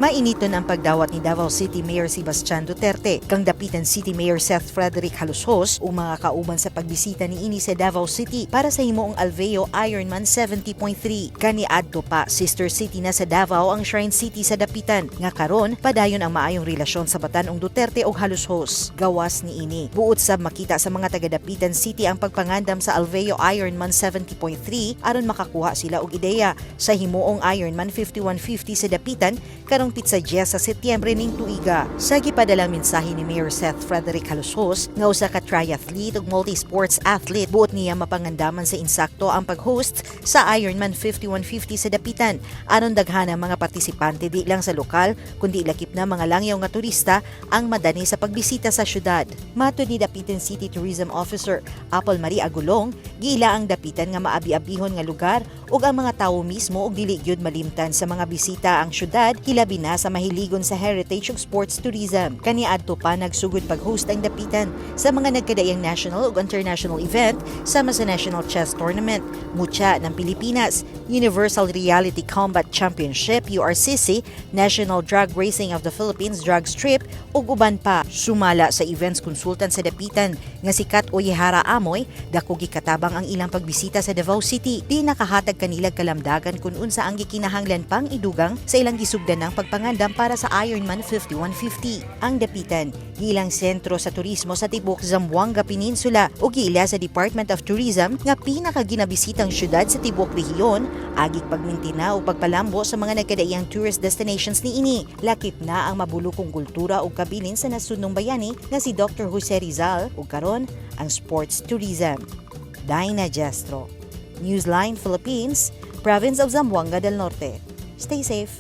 Mainiton ang pagdawat ni Davao City Mayor Sebastian Duterte kang Dapitan City Mayor Seth Frederick Jalosjos ug mga kauban sa pagbisita niini sa Davao City para sa himuong Alveo Ironman 70.3. Kaniadto pa, sister city na sa Davao ang Shrine City sa Dapitan nga karon padayon ang maayong relasyon sa batan-ong Duterte ug Jalosjos. Gawas niini, buot sab makita sa mga taga Dapitan City ang pagpangandam sa Alveo Ironman 70.3 aron makakuha sila og ideya sa himuong Ironman 5150 sa Dapitan karong pitsa sa Setyembre ning tuiga. Sa gipadalang mensahe ni Mayor Seth Frederick Jalosjos nga usa ka triathlete ug multi-sports athlete, buot niya mapangandaman sa insakto ang pag-host sa Ironman 5150 sa Dapitan aron daghan ang mga partisipante di lang sa lokal kundi lakip na mga langyaw nga turista ang madani sa pagbisita sa syudad. Matod ni Dapitan City Tourism Officer Apple Marie Agulong, giila ang Dapitan nga maabi-abihon nga lugar ug ang mga tawo mismo og dili gyud malimtan sa mga bisita ang syudad, hilabi na sa mahiligon sa heritage ug sports tourism. Kaniadto pa, nagsugod pag-host ang Dapitan sa mga nagkadaiyang national ug international event sama sa National Chess Tournament, Mutya ng Pilipinas, Universal Reality Combat Championship URCC, National Drag Racing of the Philippines Drag Strip ug uban pa. Sumala sa events consultant sa Dapitan nga si Kat Oyehara Amoy, dako gikatabang ang ilang pagbisita sa Davao City. Di nakahatag kanila kalamdagan kung unsa ang gikinahanglan pang idugang sa ilang gisugdan ng pagpangandam para sa Ironman 5150. Ang Dapitan, giilang sentro sa turismo sa tibuok Zamboanga Peninsula ug giila sa Department of Tourism nga pinakaginabisitang syudad sa tibuok rehiyon agig pagmintina o pagpalambo sa mga nagkadaiyang tourist destinations niini. Lakip na ang mabulukong kultura ug kabilin sa nasudnong bayani nga si Dr. Jose Rizal ug karon ang sports tourism. Dinah Gestro, Newsline Philippines, Province of Zamboanga del Norte. Stay safe.